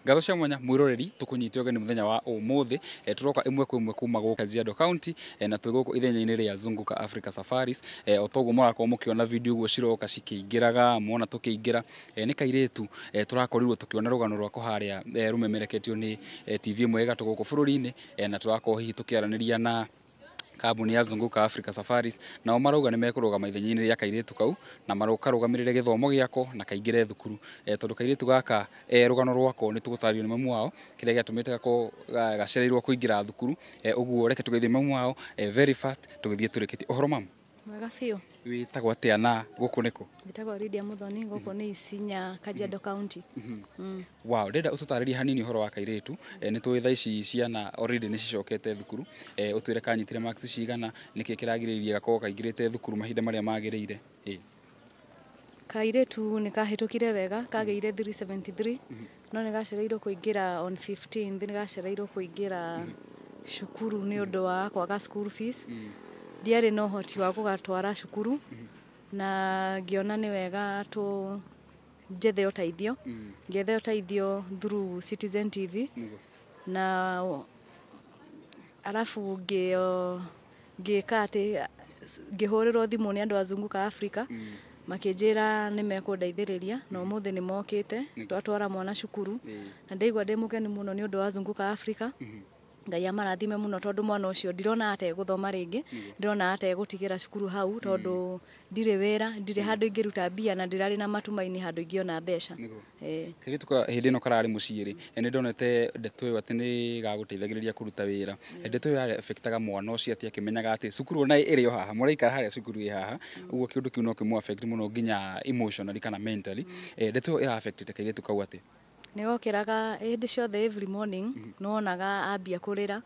Ngatho cia mwanya mwiroreri tukunyite ũgeni muthenya wa umuthi, turoka imwe kwa imwe kuma gũkũ Kajiado County, na twĩ gũkũ ithenya-inĩ rĩa Zunguka Africa Safaris. O toguo mũrakorwo mũkĩona video ũguo ciroka cikĩingĩraga, muona tũkĩingĩra, nĩ kairĩtu tũrakorirwo tũkĩona rũgano rwako harĩa rũmemereketio nĩ TV ĩmwe ĩgatũ gũkũ bũrũri-inĩ, na tũrakorwo hihi tũkĩaranĩria na kambuni ya Zunguka Africa Safaris, nao marauga nĩ mekũrũgama ithenya-inĩ rĩa kairĩtu kau na makarũgamĩrĩre gĩthomo gĩako na kaingĩre thukuru, tondũ kairĩtu gaka, rũgano rwako nĩ tũgũtarĩrio nĩ mamu wao kĩrĩa gĩatũmĩte gako gacereirwo kũingĩra thukuru. Ũguo reke tũgeithie mamu wao very fast tũgĩthiĩ tũrĩkĩtie ũhoro. Mamu? Mwega biũ. Wĩtagwo atĩa na gũkũ nĩkũ? Njĩtagwo Lydia Muthoni, gũkũ nĩ Isinya, Kajiado County. Wow, ndĩrenda ũtũtarĩrie hanini ũhoro wa kairĩtu. Nĩ tũĩ thaa ici ciana already nĩ cicokete thukuru. Ũtwĩre kanyitire marks cigana, nĩkĩ kĩragirĩrĩria gakorwo kaingĩrĩte thukuru mahinda marĩa magĩrĩire? Kairĩtu nĩ kahĩtũkire wega, kagĩire 373, no nĩ gacereirwo kũingĩra on 15th, nĩ gacereirwo kũingĩra cukuru nĩ ũndũ wa kwaga school fees. Ndiarĩ na ũhoti wa gũgatwara cukuru na ngĩona nĩ wega tũ njethe ũteithio. Ngĩetha ũteithio through Citizen TV na arabu ngĩka atĩ ngĩhũrĩrwo thimũ nĩ andũ a Zunguka Africa, makĩnjĩra nĩ mekũndeithĩrĩria, na ũmũthĩ nĩ mokĩte twatwara mwana cukuru, na ndaigua ndĩ mũkenu mũno nĩ ũndũ wa Zunguka Africa. Ngai amarathime mũno, tondũ mwana ũcio ndirona ategũthoma rĩngĩ, ndĩrona ategũtigĩra cukuru hau, tondũ ndirĩ wĩra, ndirĩ handũ ingĩruta mbia na ndirarĩ na matumaini handũ ingĩona mbeca. Kairĩtu ka hĩndĩ ĩno kararĩ mũciĩ rĩ, nĩ ndonete ndeto ĩyo atĩ nĩ gagũteithagĩrĩria kũruta wĩra. Ndeto ĩyo affectaga mwana ũcio atĩ akĩmenyaga atĩ cukuru ona ĩrĩ o haha, mũraikara harĩa cukuru ĩ haha, ũguo kĩũndũ kĩu no kĩmũ affect mũno nginya emotionally kana mentally. Ndeto ĩyo ĩra affectĩte kairĩtu kau atĩa? Nĩ gokĩraga hĩndĩ ciothe, every morning nĩwonaga ambia kũrĩra,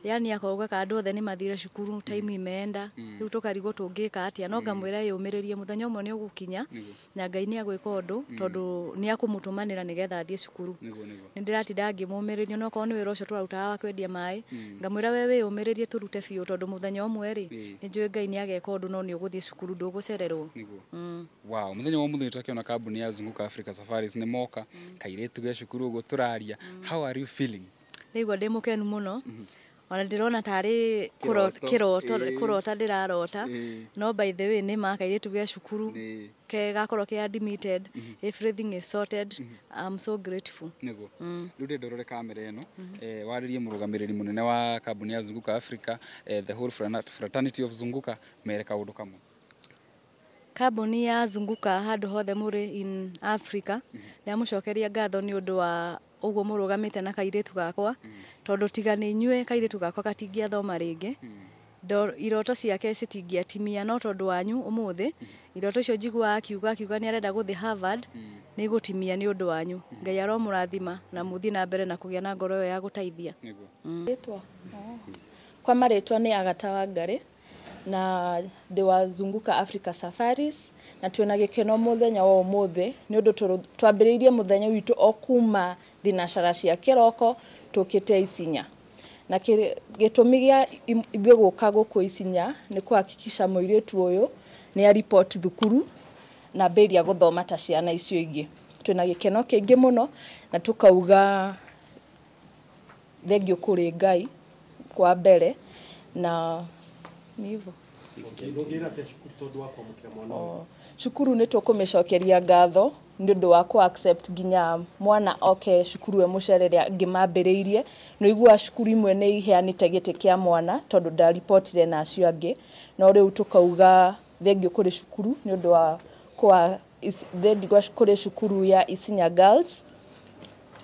yani akoga andũ othe nĩ mathire cukuru, time imeenda, rĩu tũkarigwo tũngĩka atĩa, no ngamwĩra yũmĩrĩrie, mũthenya ũmwe nĩ ũgũkinya na Ngai nĩ agwĩka ũndũ, tondũ nĩ akũmũtũmanĩra nĩgetha athiĩ cukuru. Nĩguo nĩguo. Nĩ ndĩratinda ngĩmũmĩrĩria, no korwo nĩ wĩra ũcio tũrarutaga wa kwendia maĩ, ngamwĩra we wĩyũmĩrĩrie, tũrute biũ, tondũ mũthenya ũmwe rĩ, nĩ njũĩ Ngai nĩ ageka ũndũ, no nĩ ũgũthiĩ cukuru, ndũgũcererwo. Wow, mũthenya wa ũmũthĩ tũrakĩona kambuni ya Zunguka Africa Safaris nĩ moka, kairĩtu ge cukuru ũguo tũraria. How are you feeling? Ndaigua ndĩ mũkenu mũno, ona ndĩrona tarĩ Kĩroto. Kĩroto, kũrota ndĩrarota, no by the way nĩ ma kairĩtu ge cukuru, ke gakorwo ke admitted, everything is sorted. I'm so grateful. Nĩguo. Rĩu ndĩrenda ũrore kamera ĩno, warĩrie mũrũgamĩrĩri mũnene wa kambuni ya Zunguka Africa, the whole fraternity of Zunguka, mere kaũndũ kamwe. Kambuni ya Zunguka, handũ hothe mũrĩ in Africa, ndĩramũcokeria ngatho nĩ ũndũ wa ũguo mũrũgamĩte na kairĩtu gakwa, tondũ tiga nĩ inyuĩ kairĩtu gakwa gatingĩathoma rĩngĩ. Iroto ciake citingĩatimia, no tondũ wanyu ũmũthĩ iroto icio njiguaga akiuga nĩ arenda gũthiĩ Harvard nĩ igũtimia nĩ ũndũ wanyu. Ngai aromũrathima na mũthiĩ na mbere na kũgĩa na ngoro ĩyo ya gũteithia. Rĩtwa. Kwa marĩtwa nĩ Agata Wangari na ndĩ wa Zunguka Africa Safaris, na twĩna gĩkeno mũthenya wa ũmũthĩ nĩ ũndũ twambĩrĩirie mũthenya witũ o kuma thinacara cia kĩroko tũkĩte Isinya, na gĩtũmi gĩa ithuĩ gũka gũkũ Isinya nĩ kũhakikisha mũirĩtu ũyũ nĩ aripoti thukuru na ambĩrĩria gũthoma ta ciana icio ingĩ. Twĩna gĩkeno kĩingĩ mũno na tũkauga thengiũ kũrĩ Ngai kwa mbere, na nĩ hivyo. Ndũngĩra atĩa cukuru tondũ wa kwamũkĩra mwana ũyũ? O, cukuru nĩ tũkũmĩcokeria ngatho nĩ ũndũ wa kũ accept nginya mwana oke cukuru e mũcerere angĩ mambĩrĩirie. Nĩ ũiguaga cukuru imwe nĩ iheanĩte gĩtĩ kĩa mwana tondũ ndaripotire na acio angĩ, no rĩu tũkauga thengiũ kũrĩ cukuru nĩ ũndũ wa kwa thengiũ kũrĩ cukuru ya Isinya Girls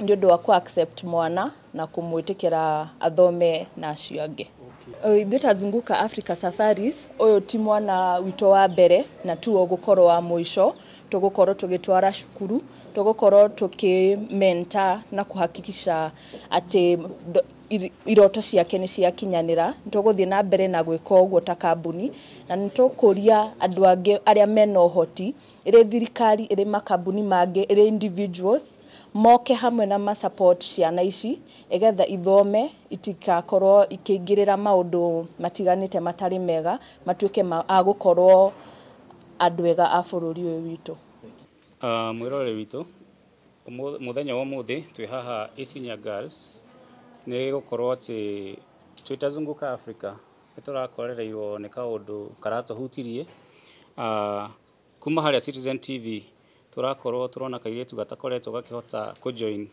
nĩ ũndũ wa kũ accept mwana na kũmwĩtĩkĩra athome na acio angĩ. Ithuĩ ta Zunguka Africa Safaris, ũyũ ti mwana witũ wa mbere na tuo gũkorwo wa mũico tũgũkorwo tũgĩtwara cukuru, tũgũkorwo tũkĩ-mentor na kũhakikisha atĩ iroto ciake nĩ ciakinyanĩra. Tũgũthiĩ na mbere na gwĩka ũguo ta kambuni, na nĩ tũkũria andũ angĩ arĩa mena ũhoti, ĩrĩ thirikari, ĩrĩ makambuni mangĩ, ĩrĩ individuals, moke hamwe na ma support ciana ici ĩgetha ithome, itikakorwo ikĩingĩrĩra maũndũ matiganĩte matarĩ mega, matuĩke a gũkorwo andũ ega a bũrũri ũyũ witũ. Mwĩroreri witũ, Mũthenya wa ũmũthĩ twĩ haha Isinya Girls nĩ gũkorwo atĩ twĩ ta Zunguka Africa nĩ tũrakorereirwo nĩ kaũndũ karatũhutirie. Kuma harĩa Citizen TV tũrakorwo tũrona kairĩtu gatakoretwo gakĩhota kũjoin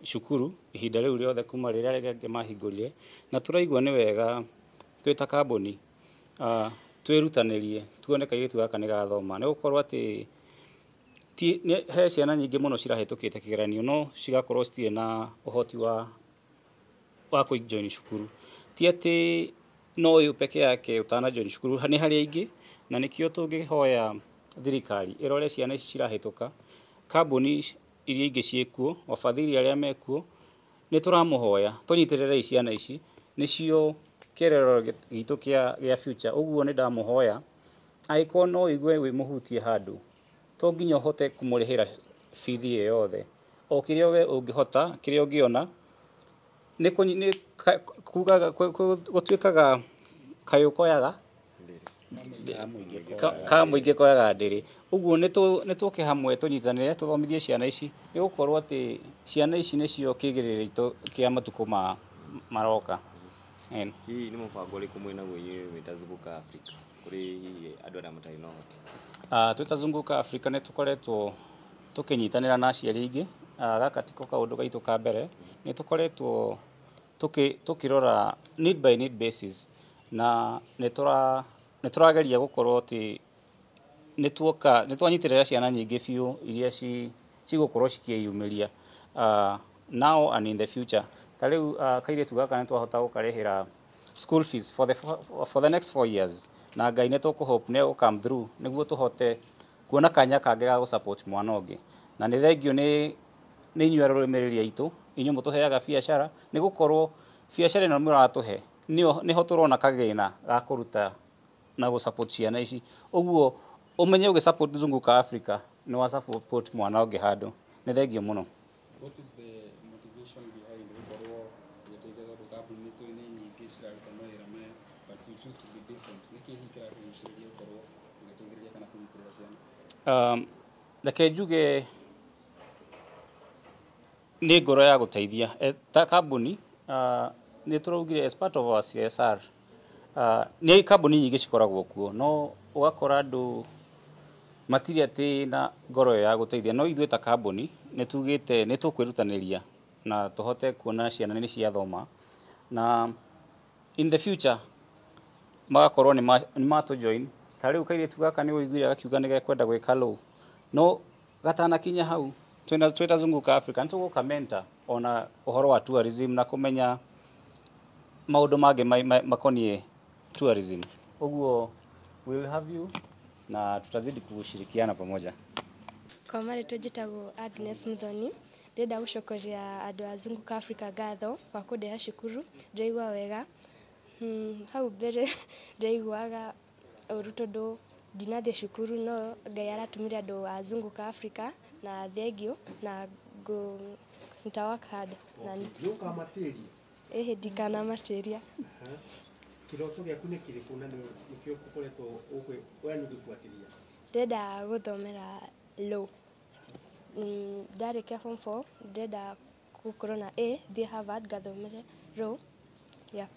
cukuru ihinda rĩu rĩothe kuma rĩrĩa rĩngĩ mahingũrire, na tũraigua nĩ wega twĩ ta kambuni twĩrutanĩrie tuone kairĩtu gaka nĩ gathoma, nĩ gũkorwo atĩ he ciana nyingĩ mũno cirahĩtũkĩte kĩgeranio no cigakorwo citirĩ na ũhoti wa kũjoin cukuru. Ti atĩ no ũyũ peke yake ũtana join cukuru, nĩ harĩ aingĩ, na nĩkĩo tũngĩhoya thirikari ĩrore ciana ici cirahĩtũka, kambuni iria ingĩ ciĩkuo, wafadhili arĩa mekuo, nĩ tũramũhoya tũnyitĩrĩrei ciana ici, nĩcio kĩererero gitũ kĩa future. Ũguo nĩ ndamũhoya angĩkorwo no ũigue wĩ mũhutie handũ, to nginya ũhote kũmũrĩhĩra bithi ĩyo yothe, o kĩrĩa we ũngĩhota, kĩrĩa ũngĩona, nĩ kugaga gũtuĩkaga kayũ koyaga ka mũingĩ koyaga ndĩrĩ. Ũguo nĩ tũke hamwe tũnyitanĩre tũthomithie ciana ici, nĩ gũkorwo atĩ ciana ici nĩcio kĩĩgĩrĩro gitũ kĩa matukũ maroka. Hihi nĩ mũbango ũrĩkũ mwĩnaguo inyuĩ mwĩ ta Zunguka Africa kũrĩ hihi andũ arĩa matarĩ na ũhoti? Twĩ ta Zunguka Africa nĩ tũkoretwo tũkĩnyitanĩra na aciari aingĩ. Gaka tiko kaũndũ gaitũ ka mbere, nĩ tũkoretwo tũkĩrora need by need basis, na nĩ tũrageria gũkorwo atĩ nĩ twanyitĩrĩra ciana nyingĩ biũ iria cigũkorwo cikĩyumĩria now and in the future. Ta rĩu kairĩtu gaka nĩ twahota gũkarĩhĩra school fees for the next 4 years, na Ngai nĩ tũkũhope nĩ egũ come through nĩguo tũhote kuona kanya kangĩ ga gũsupport mwana ũngĩ. Na nĩ thengio nĩ inyuĩ arũmĩrĩri aitũ, inyuĩ mũtũheaga biacara, nĩ gũkorwo biacara ĩno mũratũhe nĩho tũrona kagĩna ga kũruta na gũsupport ciana ici. Ũguo ũmenye ũgĩsupport Zunguka Africa nĩ wa support mwana ũngĩ handũ. Nĩ thengio mũno. What is the motivation behind gũkorwo ũgĩteithia, tondũ kambuni nĩ nyingĩ ciraruta mawĩra maya, but you choose to be different? Nĩkĩ hihi kĩrakũgucĩrĩria gũkorwo ũgĩteithĩrĩria kana kũnyitĩrĩra ciana? Reke njuge nĩ ngoro ya gũteithia. Ta kambuni nĩ tũraugire as part of our CSR, nĩ kambuni nyingĩ cikoragwo kuo, no ũgakora andũ matirĩ atĩ na ngoro ĩyo ya gũteithia, no ithuĩ ta kambuni nĩ tugĩte nĩ tũkwĩrutanĩria na tũhote kuona ciana nĩ ciathoma, na in the future magakorwo nĩ matũ join. Ta rĩu kairĩtu gaka nĩ ũiguire gakiuga nĩ gekwenda gwĩka law, no gatanakinya hau twĩ ta Zunguka Africa nĩ tũgũka mentor ona ũhoro wa tourism na kũmenya maũndũ mangĩ makoniĩ tourism. Ũguo we will have you na tutazidi kushirikiana pamoja. Kwa marĩtwa njĩtagwo Agnes Muthoni, ndĩrenda gũcokeria andũ a Zunguka Africa ngatho kwa kũndeha cukuru, ndĩraigua wega. Hau mbere ndĩraiguaga ũru tondũ ndinathiĩ cukuru, no Ngai aratũmire andũ a Zunguka Africa na thengio na nita work hard. Nĩ ũkamatĩria? Ĩhĩ, ndikanamatĩria. Kĩroto gĩaku nĩ kĩrĩkũ na nĩkĩo ũkoretwo ũgĩbuatĩrĩria? Ndĩrenda gũthomera law. Ndarĩkia form 4 ndĩrenda gũkorwo na A, thiĩ Harvard ngathomere law. Yeah.